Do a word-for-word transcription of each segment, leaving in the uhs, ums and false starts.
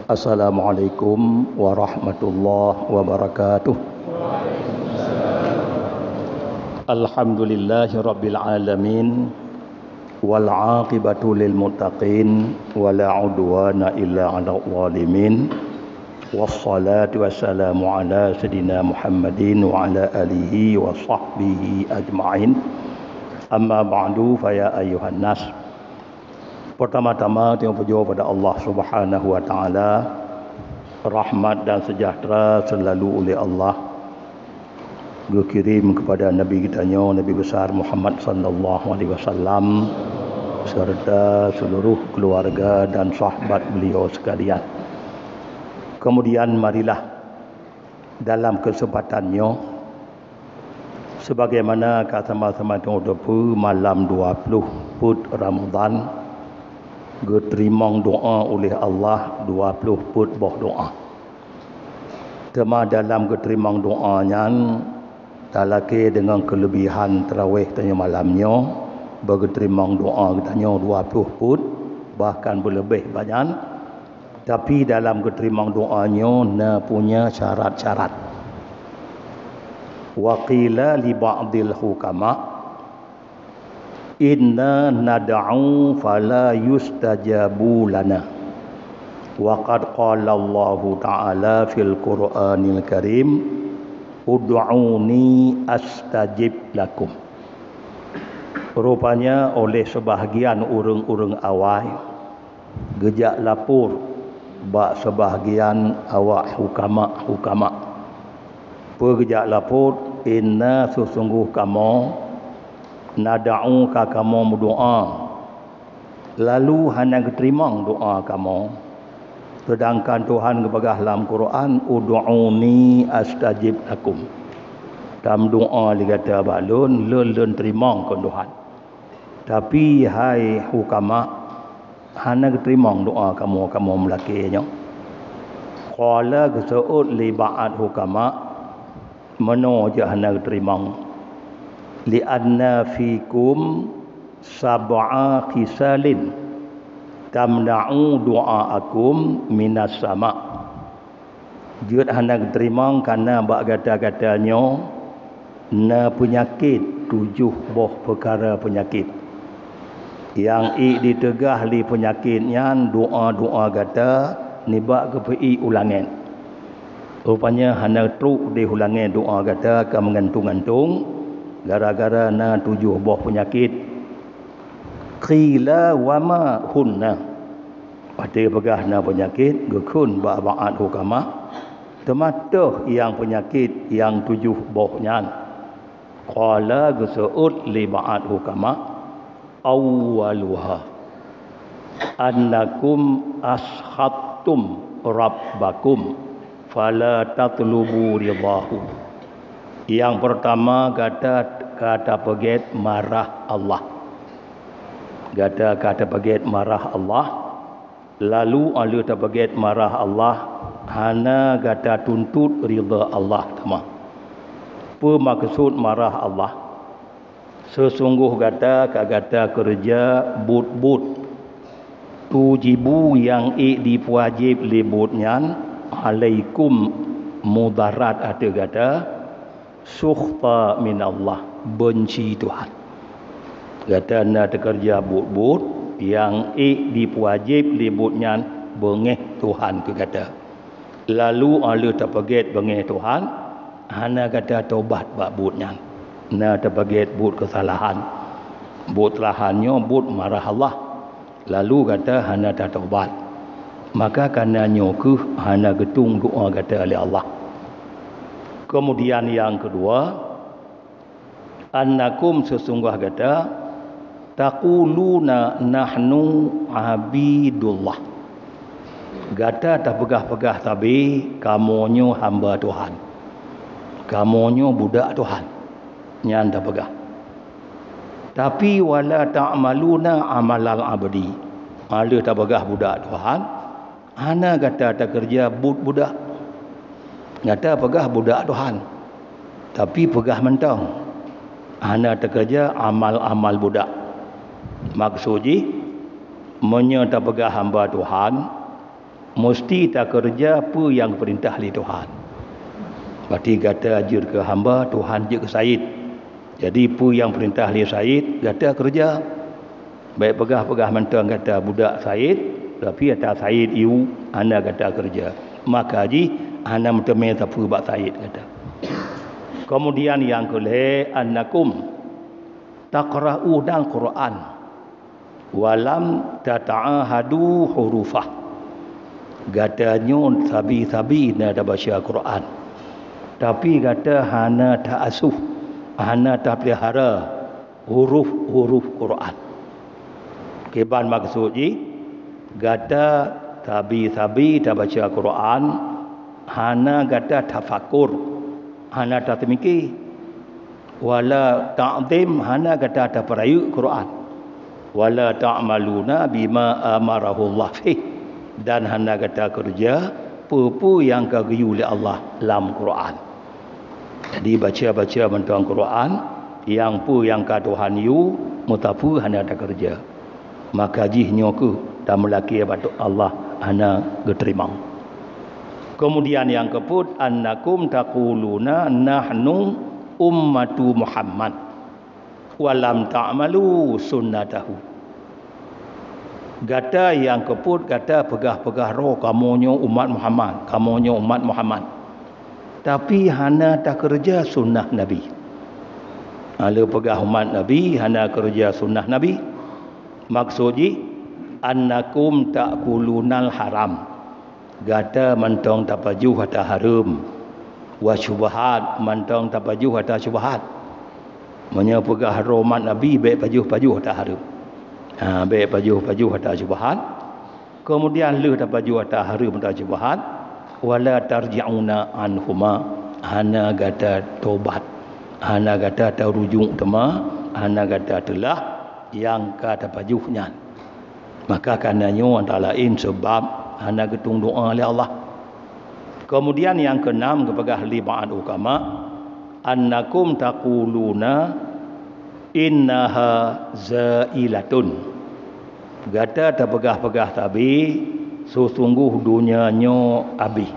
Assalamualaikum warahmatullahi wabarakatuh. Alhamdulillahirabbil alamin. Wal aqibatu lil muttaqin, wala udwana illa 'alal zalimin. Wassalatu wassalamu ala sayidina Muhammadin wa ala alihi wa sahbihi ajma'in. Amma ba'du, fa ya ayyuhan nas. Pertama-tama, tanyoe pujoe pada Allah Subhanahu wa Taala. Rahmat dan sejahtera selalu oleh Allah geukirém kepada Nabi geutanyoe, Nabi Besar Muhammad sallallahu alaihi wasallam, serta seluruh keluarga dan sahabat beliau sekalian. Kemudian, marilah dalam kesempatan nyoe, sebagaimana ka sama-sama tanyoe teupeue, malam dua ploh peuet Ramadhan, geuteurimong doa oleh Allah dua ploh peuet boh doa. Teuma dalam geuteurimong doa nyan, talakée deungon keulebihan tarawih tanyoe malam nyoe, beugeuteurimong doa geutanyoe dua ploh peuet, bahkan beuleubeh banyan. Tapi dalam geuteurimong doa nyoe na punya syarat-syarat. Wa qila li ba'dil hukama, "Inna nad'u fala yustajabu lana. Wa qad qala Allahu Ta'ala fil Qur'anil Karim, 'Ud'uni astajib lakum.'" Rupanya oleh sebahagian ureuëng-ureuëng awai geujak lapor bak seubahgian awak hukama-hukama. Peue geujak lapor? "Inna, seusunggoh kamoe, nad'u, ka kamoe meudoá, lalu hana geuteurimong doá kamoe. Seudangkan Tuhan geupeugah lam Quran, 'Ud'uni astajib lakum.' Tameudoá lé gata bak Lôn, Lôn, Lôn teurimong keu Tuhan. Tapi hai hukama, hana geuteurimong doá kamoe, kamoe meulakée nyoe." Qala, geuseuôt lé ba'at hukama, meunoe jeuet hana geuteurimong, "Li'anna fikum sab'a khisalin tamna'u du'aakum minas sama'." Jeuet hana geuteurimong kareuna bak gata-gata nyoe na peunyakét, tujoh boh peukara peunyakét. Nyang ék jiteugah lé peunyakét nyan doá-doá gata nibak geupeuék u langét. Rupanya hana trok di u langét doá gata, ka meugantung-gantung gara-gara na tujoh boh peunyakét. Qila wa ma hunna. Watée peugah na peunyakét, geukheun bak ba'at hukama, "Teuma toh nyang peunyakét nyang tujoh boh nyan?" Qala, geuseuôt lé ba'at hukama, "Awwaluha annakum askhattum rabbakum fala tatlubu ridhahu." Nyang peurtama, gata ka tapeugét marah Allah. Gata ka tapeugét marah Allah, lalu óh lheueh tapeugét marah Allah, hana gata tuntot ridha Allah teuma. Peue meukeusut marah Allah? Seusunggoh gata ka gata keureuja buet-buet, tujibu nyang ék jipeuwajéb lé buet nyan, alaikum, mudarat ateueh gata, sukhta minallah, beunci Tuhan. Gata na teukeureuja buet-buet nyang ék jipeuwajéb lé buet nyan beungéh Tuhan keu gata. Lalu óh lheueh tapeugét beungéh Tuhan, hana gata tobat bak buet nyan. Na tapeugét buet keusalahan. Buet keusalahan nyoe buet marah Allah. Lalu gata hana tatobat. Maka kareuna nyoe kheueh hana geutueng doá gata lé Allah. Keumudian nyang keudua, annakum, seusunggoh gata, taquluna, "Nahnu abidullah." Gata tapeugah-peugah sabe, "Kamoe nyoe hamba Tuhan. Kamoe nyoe budak Tuhan." Nyan tapeugah. Tapi, "Wala ta'maluna amalal abdi." Óh lheueh tapeugah budak Tuhan, hana gata takeureuja buet budak. Gata peugah budak Tuhan, tapi peugah mantong, hana takeureuja amal-amal budak. Maksud jih, meunyoe tapeugah hamba Tuhan, Musti takeureuja peue nyang geupeurintah lé Tuhan. Berarti gata jeuet keu hamba, Tuhan jeuet keu said. Jadi peue nyang peurintah lé said, gata keureuja. Bék peugah-peugah mantong gata budak said, tapi ata said yue hana gata keureuja. Maka jih hana meuteumé sapeue bak said gata. Keumudian nyang keu lhée, annakum taqra'unal Qur'an walam tata'ahadu hurufah. Gata nyoe sabe-sabe na tabaca Quran, tapi gata hana taasuh, hana tapeulihara huruf-huruf Quran. Kiban maksud jih, gata sabe-sabe tabaca Quran, hana gata tafakur, hana tateumike. Wala ta'zim, hana gata tapeurayeuk Quran. Wala ta'maluna bima amarahullah fih, dan hana gata keureuja peue-peue nyang ka geuyue lé Allah lam Quran. Jadi baca-baca mantong Quran, nyang peue nyang ka Tuhan yue, meusapeue hana takeureuja. Maka jih nyoe kheueh tameulakée bak Allah hana geuteurimong. Keumudian nyang keupeuet, annakum taquluna nahnu ummatu Muhammad walam ta'malu sunnatahu. Gata nyang keupeuet gata peugah-peugah droe kamoe nyoe umat Muhammad, kamoe nyoe umat Muhammad, tapi hana takeureuja sunnah Nabi. Hana peugah umat Nabi hana keureuja sunnah Nabi. Maksud jih, annakum ta'kulunal haram. Gata mantong tapajoh ata hareuem, wa syubhat, mantong tapajoh ata syubhat. Meunyoe peugah droe umat Nabi, bék pajoh-pajoh ata hareuem. Ha, bék pajoh-pajoh ata syubhat. Keumudian lheueh tapajoh ata hareuem ata syubhat, wala tarji'una anhuma, hana gata tobat, hana gata tarujuk teuma, hana gata teulah nyang ka tapajoh nyan. Maka kana nyoe antara laén sabab hana geutung doa lé Allah. Keumudian nyang keunam geupeugah lé ba'd ukama, annakum taquluna innaha zailatun. Gata tapeugah-peugah sabe, sesungguh donya nyoe abéh,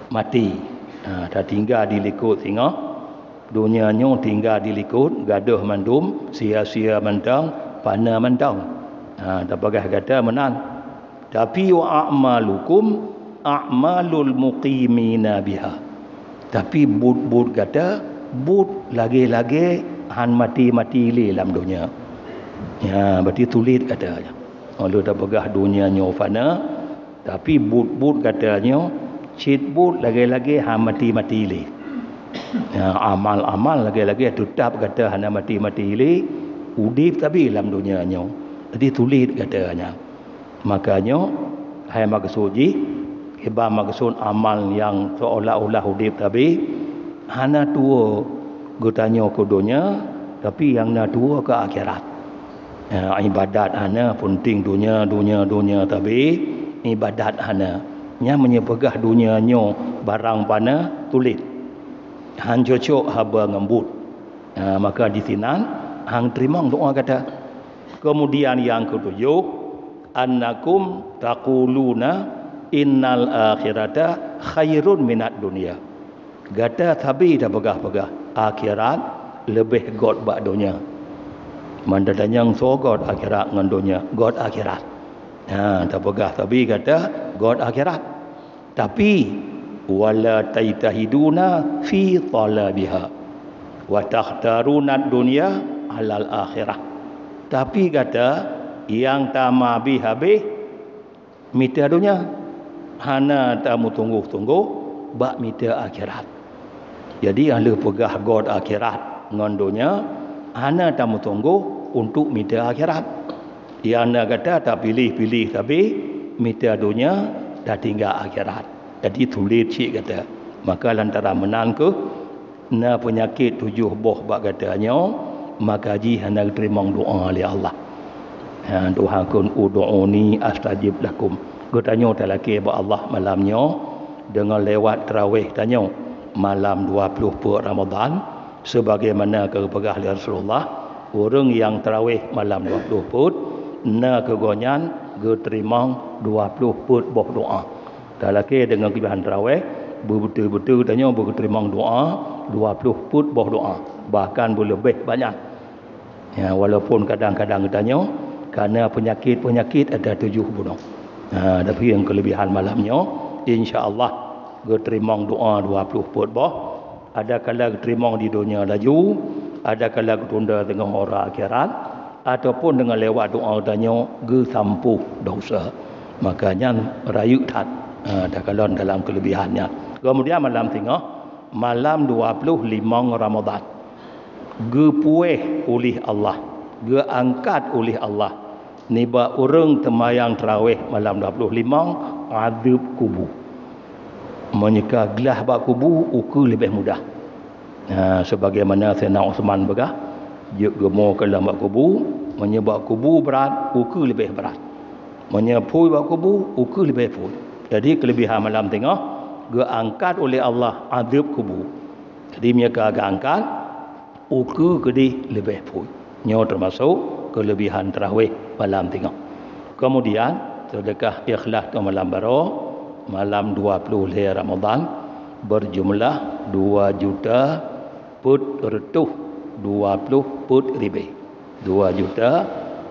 maté. Ha, tatinggai di likot singoh. Donya nyoe tinggai di likot, gadôh mandum, sia-sia mantong, fana mantong. Ha, tapeugah gata meunan. Tapi wa a'malukum a'malul muqimina biha. Tapi buet-buet gata, buet lagée-lagée han maté-maté lé lam donya. Ya, berarti tuléh gata. Walau tapeugah donya nyoe fana, tapi buet-buet gata nyoe cit buet lagée-lagée han maté-maté lé. Ya, amal-amal lagée-lagée teutap gata hana maté-maté lé, udeb sabe lam donya nyoe. Jadi tuléh gata nyan. Maka nyoe hai maksud jih, kiban maksud amal nyang seolah-olah udeb sabe, hana tuwoe geutanyoe keu donya, tapi nyang na tuwoe keu akhirat. Ya, ibadat hana, peunténg donya, donya, donya sabe, ibadat hana. Nyan meunyoe peugah donya nyoe barang fana, tuléh. Han cocok haba ngon buet. Ha, maka disinan han teurimong doa gata. Keumudian nyang keutujoh, annakum taquluna innal akhirata khairun minad dunya. Gata sabe tapeugah-peugah akhirat leubeh göt bak donya. Man tatanyong soe göt akhirat ngon donya, göt akhirat. Ha, tapeugah sabe gata göt akhirat. Tapi wala tajtahiduna fi talabiha wa takhtaruna dunya alal akhirah. Tapi gata nyang tameuhabéh-habéh mita donya, hana tameutunggôh-tunggôh bak mita akhirat. Jadi, nyang lheueh peugah göt akhirat ngon donya, hana tameutunggôh untuk mita akhirat. Nyang na gata tapiléh-piléh sabe mita donya, tatinggai akhirat. Jadi, tuléh cit gata. Maka lantaran meunan kheueh na peunyakét tujoh boh bak gata nyoe, maka jih hana geuteurimong doa lé Allah. Ha, Tuhan kheun, "Ud'uni astajib lakum." Geutanyoe talakée bak Allah malam nyoe deungon lewat tarawih tanyoe malam dua ploh peuet Ramadhan, sebagaimana ka geupeugah lé Rasulullah, ureuëng nyang tarawih malam dua ploh peuet, na keu gobnyan geuteurimong dua ploh peuet boh doa. Talakée deungon keuleubihan tarawih, beubeutôi-beutôi tanyoe beuteurimong doa dua ploh peuet boh doa, bahkan beuleubeh banyak. Ya, walaupun kadang-kadang geutanyoe kana peunyakét-peunyakét ada tujoh bunoe. Ha, tapi nyang keuleubihan malam nyoe, insya Allah geuteurimong doa dua ploh peuet boh. Ada kala geuteurimong di donya laju, ada kala geutunda teungoh ora akhirat, ataupun deungon lewat doa geutanyoe geusampôh dosa. Maka nyan rayeuk that, ha, takalon dalam keuleubihan nyan. Kemudian malam singoh, malam dua ploh limong Ramadhan, geupuéh uléh Allah, geuangkat uléh Allah nibak ureuëng teumayang tarawih malam dua ploh limong, adeueb kubu. Meunyoe ka glah bak kubu, ukeue leubeh mudah. Ha, sebagaimana Saidina Utsman peugah, jeuet geumo keu lom bak kubu, meunyoe bak kubu brat, ukeue leubeh brat. Meunyoe phôi bak kubu, ukeue leubeh phôi. Jadi, keuleubihan malam singoh, geuangkat uléh Allah adeueb kubu. Jadi, meunyoe ka geuangkat, ukeue keudeh leubeh phôi. Nyoe teumasok keuleubihan tarawih malam singoh. Kemudian, seudeukah ikhlas keu malam baroe, malam dua ploh lhée Ramadhan, beujumlah dua juta peuet reutôh dua ploh peuet ribée. Dua juta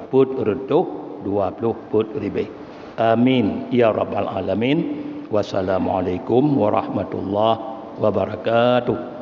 peuet reutôh dua ploh peuet ribée. Amin ya rabbal alamin. Wassalamualaikum warahmatullahi wabarakatuh.